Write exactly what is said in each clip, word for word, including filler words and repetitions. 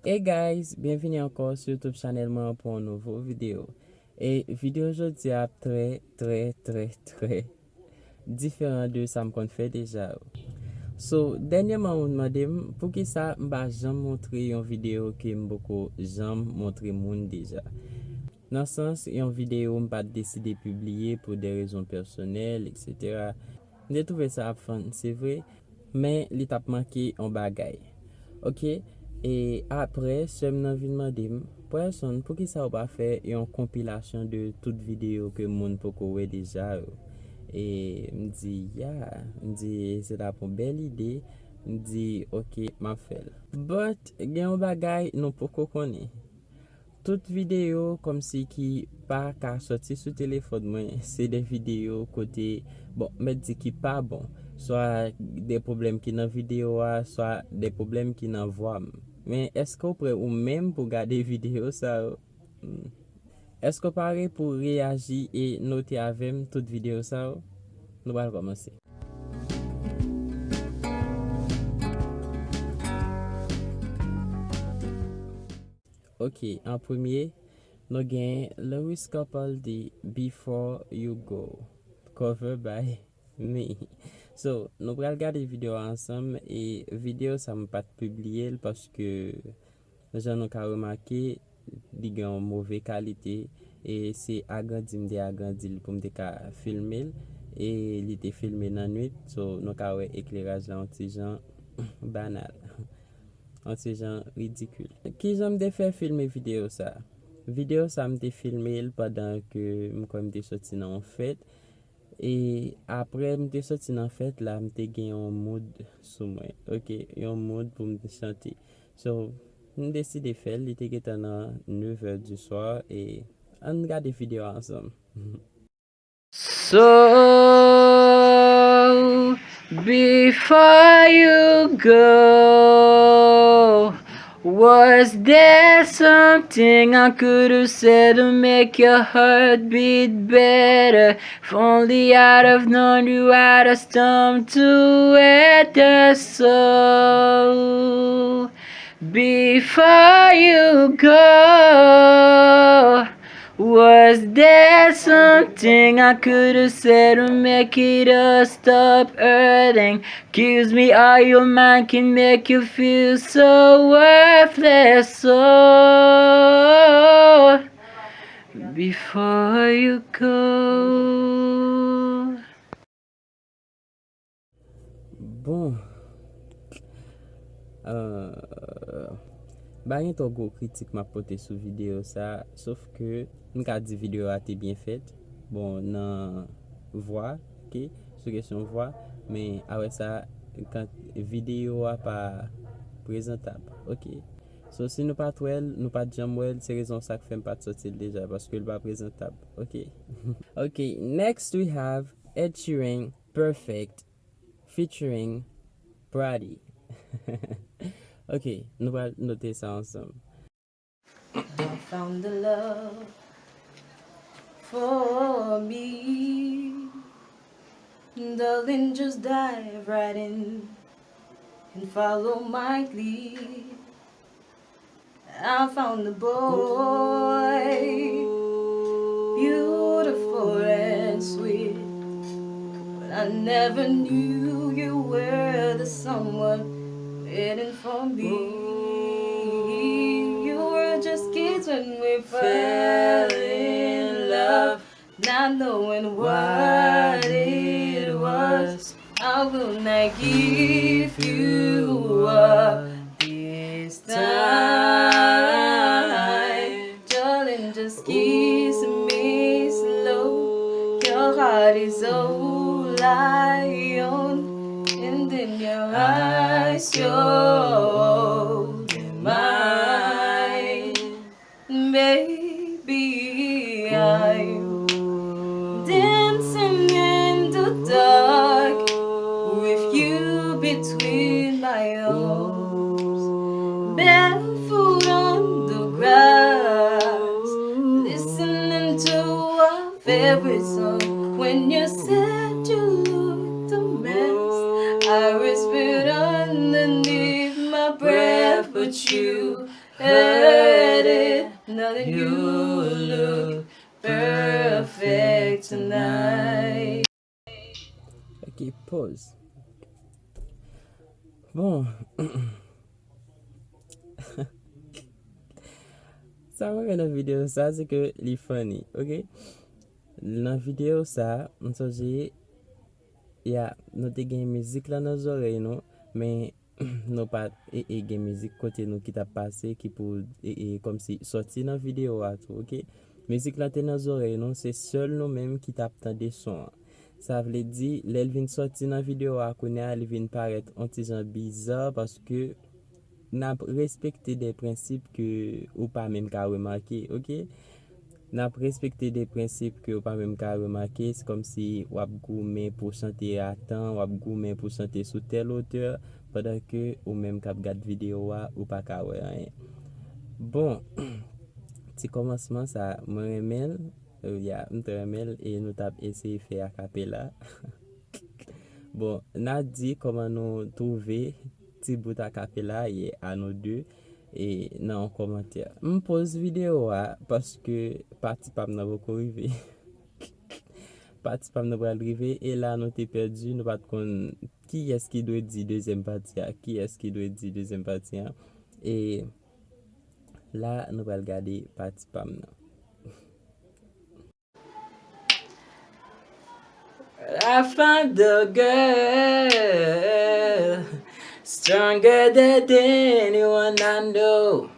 Hey guys, byenvini ankò sou YouTube channel mwen pou yon nouvo videyo. E videyo jodi a ap trè, trè, trè, trè diferan de sa m konn fè deja yo. So, dènyèman, moun mande m poukisa m pa janm montre yon videyo ke m poko janm montre moun deja. Nan sans, yon videyo m pa t deside pibliye pou de rezon pèsonèl, etsetera. M te twouve sa ap funny, se vre, men li t ap manke yon bagay. Oke? E apre, sè m nan vin mande m, Pwèson, poukisa w pa fè yon konpilasyon de tout videyo ke moun poko wè deja yo? E m di, ya, m di, se t ap yon bèl ide. M di, oke, m ap fè l. But, gen yon bagay nou poko konnen. Tout videyo kòmsi ki pa ka sòti sou telefòn mwen, se de videyo kote, bon, mèt di ki pa bon. Swa de pwoblèm ki nan videyo a, swa de pwoblèm ki nan vwa m. Men èske w prè ou menm pou gade videyo sa yo? Hmm. Èske w pare pou reyaji e note avè m tout videyo sa yo? Nou pral kòmanse. Ok, an premye, nou gen Lewis Capaldi, Before You Go, cover by me. So, nou pral gade videyo a ansanm, e videyo sa m pa t pibliye l paske, jan nou ka remake, li gen yon move kalite, e se agrandi m te agrandi l pou m te ka filme l, e li te filme nan nwit, so nou ka wè ekleraj la yon ti jan banal. Yon ti jan ridikil. Kijan m te fè filme videyo sa? Videyo sa m te filme l pandan ke m kwè m te soti nan yon fèt. E apre m te soti nan fèt la, m te gen yon mood sou mwen. Ok, yon mood pou m te chante. So, m deside fè l, li te gentan nan nevè di swa, e ann gade videyo a ansanm. So, before you go, was there something I could have said to make your heart beat better? If only I'd have known you had a storm to weather. So, before you go, was there something I could have said to make it all stop hurting? Kills me how your mind can make you feel so worthless. So, before you go. Bon, euh, pa gen twò gwo kritik m ap pote sou videyo sa, sof ke m ka di videyo a te byen fèt. Bon, nan vwa, ok, sou kesyon vwa, men apre sa, kan videyo a pa prezantab, ok. So, si nou pa t wè l, nou pa t janm wè l, se rezon sa k fè m pa t sòti l deja, paske l pa prezantab, ok. Ok, next we have Ed Sheeran, Perfect, featuring Pradi. Ok, nou pral note sa ansanm. I found the love for me. Darling, just dive right in and follow my lead. I found a boy, beautiful and sweet, but I never knew you were the someone waiting for me. You were just kids when we fell in love, not knowing what it was. I will not give you up this time. Darling, just kiss me slow. Your heart is all I own, and then your eyes, you're holding mine. Baby, I'm dancing in the dark with you between my arms, barefoot on the grass, listening to our favorite song. When you said you looked a mess, I whispered underneath my breath, but you Heard it, now you look perfect tonight. Ok, pause. Bon. Sa mwen renmen nan videyo sa, se ke li funny, ok? Nan videyo sa, m sonje, ya, nou te gen mizik la nan zòrèy nou, men nou pa t, e, e, gen mizik kote nou ki t ap pase, ki pou, e, e, kòmsi sòti nan videyo a tou, ok? Mizik la te nan zòrèy nou, se sèl nou menm ki t ap tande son an. Sa vle di, lè l vin sòti nan videyo a kounye a, li vin parèt on ti jan biza, paske n ap respekte de prensip ke ou pa menm ka remake, ok? N ap respekte de prensip ke ou pa menm ka remake, se kòmsi w ap goumen pou chante a tan, w ap goumen pou chante sou tèl otè, pandan ke ou menm k ap gad videyo a, ou pa ka wè anyen. Bon, ti kòmansman sa, mwen renmen l, ya, m trè renmen l, e nou t ap eseye fè akapela. Bon, n a di kòman nou twouve ti bout akapela ye a nou de, e nan yon kòmantè. M poz videyo a paske pati pa m nan poko rive. Pati pa m nan pral rive, e la nou te pèdi, nou pa t konn kiyès ki dwe di dezyèm pati a, kiyès ki dwe di dezyèm pati a. E la nou pral gade pati pa m nan. I found a girl stronger than anyone I know.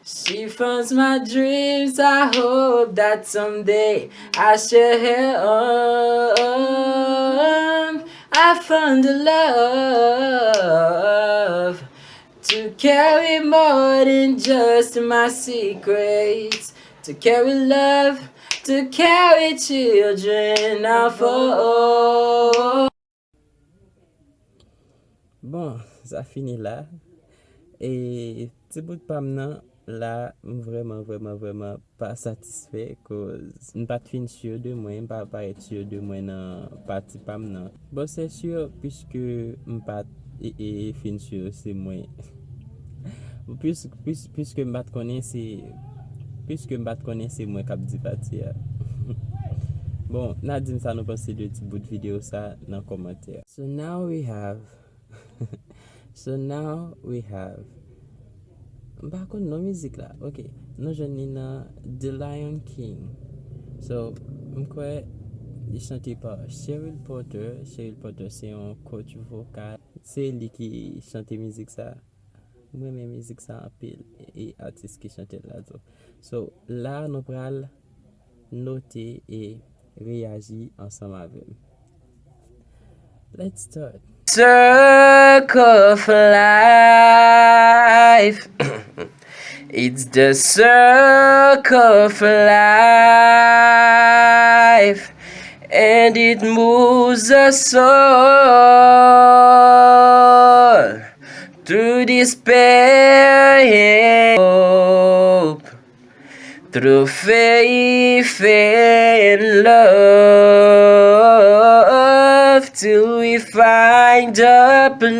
She funds my dreams. I hope that someday I share her home. I found a love to carry more than just my secrets, to carry love, to carry children of all. Bon, sa fini la. E ti bout pa m nan, la, m vrèman, vrèman, vrèman pa satisfè, koz m pa t fin sur de mwen, m pa parèt sur de mwen nan pati pa m nan. Bon, se sur, piske m pa t, e, e, fin sur se mwen. Pis, pis, piske m pa t konnen se, piske m pa t konnen se mwen k ap di pati a. Bon, n a di m sa nou panse de ti bout videyo sa nan kòmantè. So now we have So now we have, m pa konn non mizik la. Ok, nou jwenn li nan The Lion King. So, m kwè li chante pa Cheryl Porter. Cheryl Porter se yon coach vokal. Se li ki chante mizik sa. M renmen mizik sa anpil, e atis ki chante l la tou. So, la nou pral note e reyaji ansanm avè m. Let's start. Circle of life. It's the circle of life, and it moves us all through despair and hope, through faith and love, till we find a place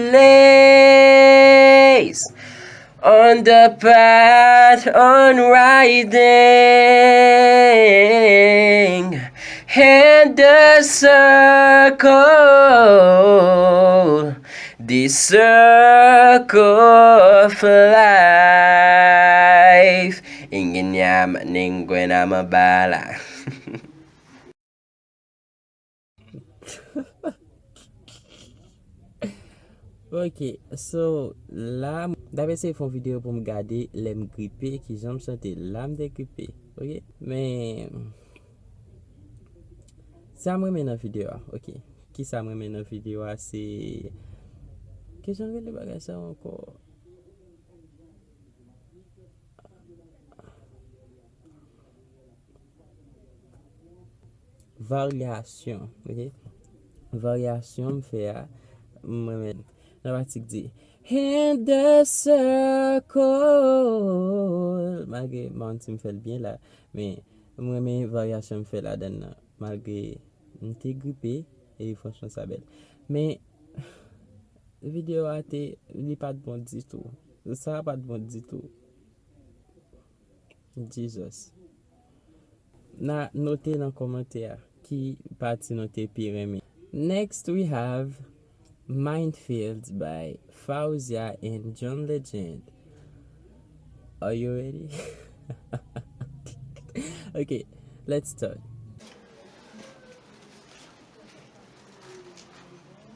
on the path unwinding, and the circle, the circle of life. Inginyam ningwena mabala. Ok, so, la, m t ap eseye fè yon videyo pou m gade lè m gripe, kijan m chante la m te gripe, ok? Men, sa m renmen nan videyo a, ok? Kisa m renmen nan videyo a, se, kijan rele bagay sa ankò? Varyasyon, ok? Varyasyon m fè a, m renmen nan pati k di, "In the circle." Malgre m pa konn si m fè l byen la, men m renmen varyasyon m fè ladan l nan. Malgre m te gripe, e franchman sa bèl. Men, videyo a te, li pa t bon ditou. Sa a pa t bon ditou. Jesus. Na note nan kòmantè a ki pati nou te pi renmen. Next we have Minefields by Fauzia and John Legend. Are you ready? Okay, let's start.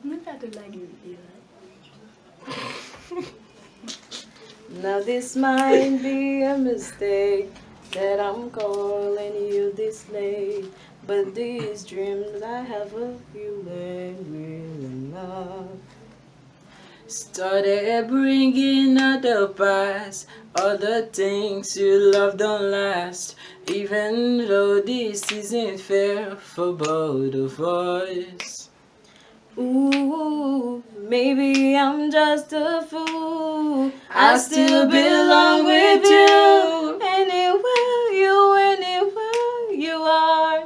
Nou ka tou lage videyo a. Now this might be a mistake that I'm calling you this late, but these dreams I have of you ain't real enough. Started bringing up the past, all the things you love don't last, even though this isn't fair for both of us. Ooh, maybe I'm just a fool. I still belong with you. Anywhere you, anywhere you are.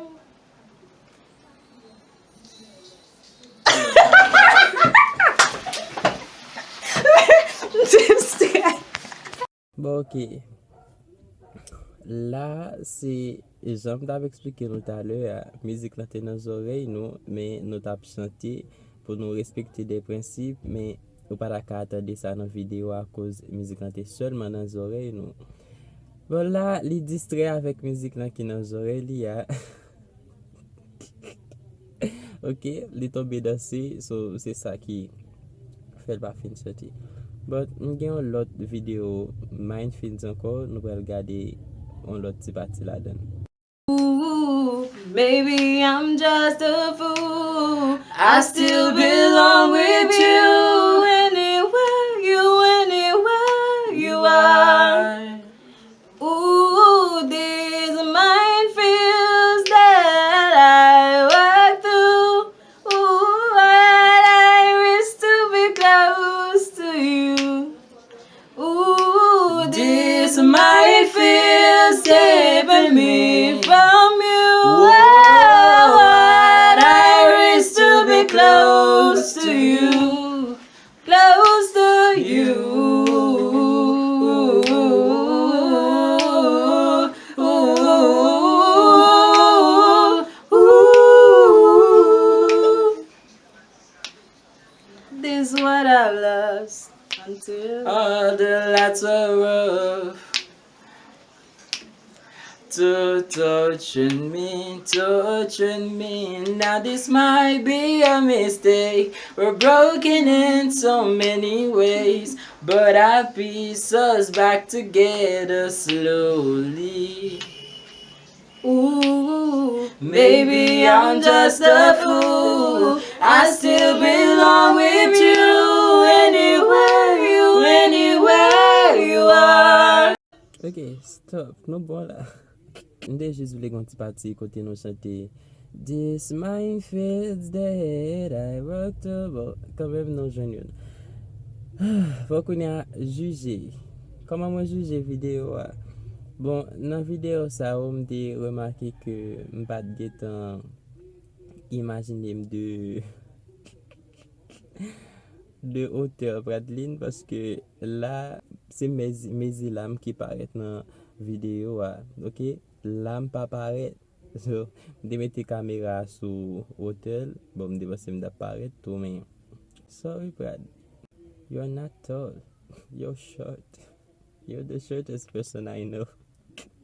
Bon, ok. La, se jan m t ap eksplike nou talè a, mizik lan te nan zòrèy nou, men nou t ap chante pou nou respekte de prensip, men ou pa ta ka tande sa nan videyo a akoz mizik lan te sèlman nan zòrèy nou. Bon, la, li distrè avèk mizik lan ki nan zòrèy li a. Ok, li tonbe danse, so se sa ki fè l pa fin soti. But m gen yon lòt videyo Minefields ankò, nou pral gade yon lòt ti pati ladan l. Ooh, maybe I'm just a fool. I still belong with you. Anywhere you, anywhere you are. Ooh, these minefields that I walk through. Ooh, what I wish to be close to you. Ooh, this minefield saving me from you. Whoa, what I wish to be close to you. Close to you. This is what I've lost until all the lights were off. To torturing me, torturing me. Now this might be a mistake. We're broken in so many ways, but I piece us back together slowly. Ooh, maybe I'm just a fool. I still belong with you anywhere you, anywhere you are. Ok, stop. Nou bon la. M te jis vle gon ti pati kote nou chante This minefields that I walk through. Bon, kanmenm nou jwenn youn. Bon, kounye a, jije. Kòman mwen jije videyo a? Bon, nan videyo sa yo, m te remake ke m pa t gentan imajine m de de otè Pradlin, paske la, se mezi, mezi lam ki parèt nan videyo a, ok? Lam pa parèt. So, m te mete kamera a sou otè l. Bon, m te panse m t ap parèt tou, men sorry, Prad. You're not tall. You're short. You're the shortest person I know.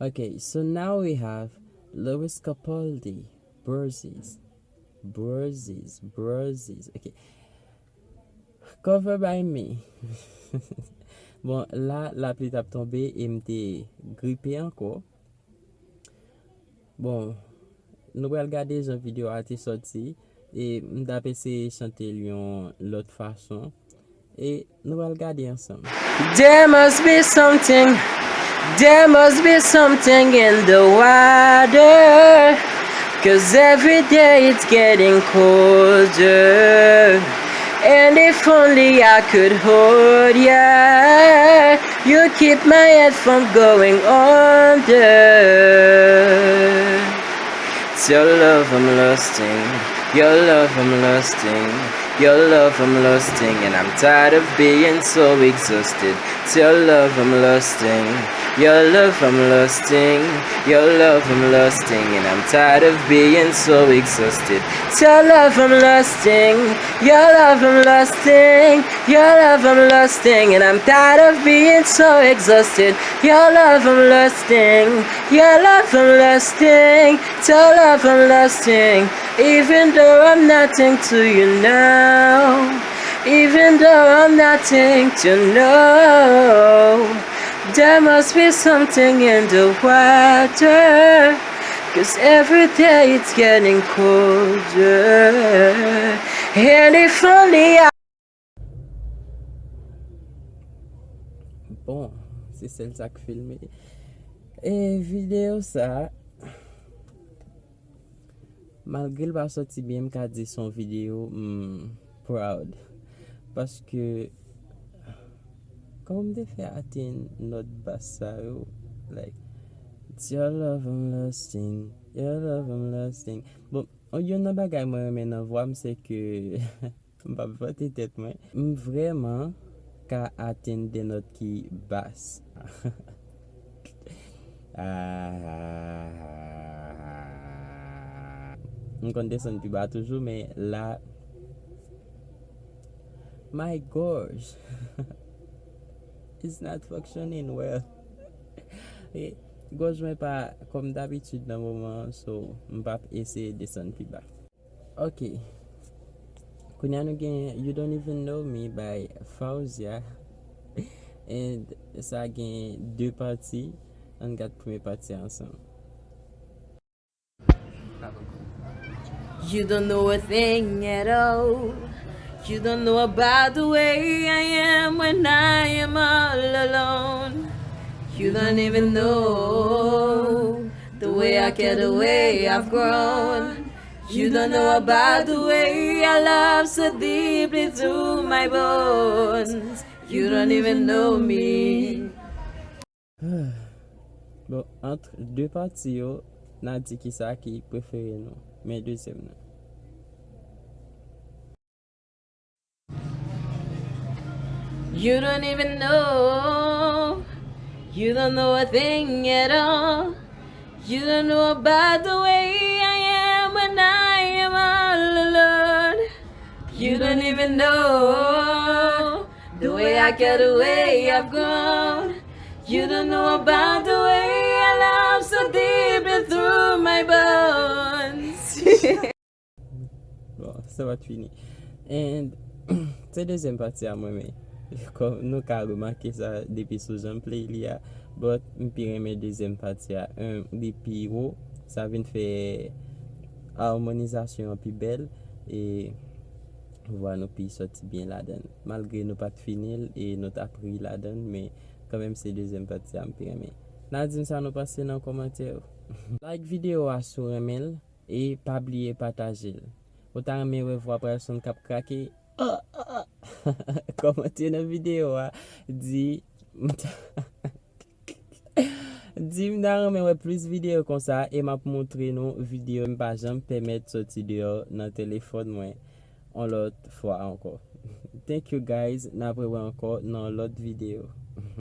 Okay, so now we have Lewis Capaldi, Bruises. Bruises, Bruises. Okay. Cover by me. Bon, la, lapli t ap tonbe e m te gripe ankò. Bon, nou pral gade jan videyo a te sòti. E m t ap eseye chante l yon lòt fason. E nou pral gade ansanm. There must be something, there must be something in the water, 'cause every day it's getting colder. And if only I could hold ya, you keep my head from going under. It's your love I'm lusting. Your love I'm lusting, your love I'm lusting, and I'm tired of being so exhausted. It's your love I'm lusting, your love I'm lusting, your love I'm lusting, and I'm tired of being so exhausted. It's your love I'm lusting, your love I'm lusting, your love I'm lusting, and I'm tired of being so exhausted. Your love I'm lusting, your love I'm lusting, it's your love I'm lusting. Even though I'm nothing to you now, even though I'm nothing to know, there must be something in the water, 'cause every day it's getting colder. And if only I Bon, se sèl sa k filme. E videyo sa, malgre l pa sòti byen, m ka di se yon videyo m proud. Paske, kòman m te fè atenn nòt bas sa yo? Like, it's your love I'm lusting, your love I'm lusting. Bon, youn nan bagay mwen renmen nan vwa m, se ke m p ap vante tèt mwen. M vrèman ka atenn de nòt ki bas. Ah, m konn desann pi ba toujou, men la, my gosh, it's not functioning well. E gòj mwen pa kòm dabitid nan moman an, so m p ap eseye desann pi ba. Ok. Kounye a nou gen You Don't Even Know Me by Fauzia. And sa gen de pati. Ann gad premye pati a ansanm. You don't know a thing at all. You don't know about the way I am when I am all alone. You don't even know the way I care, the way I've grown. You don't know about the way I love so deeply through my bones. You don't even know me. Bon, ant de pati yo, n a di kisa ki prefere nou. Men dezyèm nan. You don't even know. You don't know a thing at all. You don't know about the way I am when I am all alone. You don't even know the way I care, the way I've grown. You don't know about the way I love so deep in through my bones. Bon, sa va t fini. And se dezyèm pati a mwen renmen. Kòm nou ka remake sa depi sou jan m play li a, but m pi renmen dezyèm pati a. Yon, li pi wo, sa vin fè amonizasyon an pi bèl, e vwa nou pi sòti byen ladan l. Malgre nou pa t fini l e nou t ap ri ladan l, men kanmenm se dezyèm pati a m pi renmen. N a di m sa nou panse nan kòmantè yo. Like videyo a si w renmen l. E pa bliye pataje l. Ou ta renmen wè vwa Bryson k ap krake? Ah, ah, ah. Kòmante nan videyo a. Di, m ta, di m ta renmen wè plis videyo konsa e m ap montre nou videyo m pa janm pèmèt sòti deyò nan telefòn mwen yon lòt fwa ankò. Thank you guys, n ap rewè ankò nan yon lòt videyo.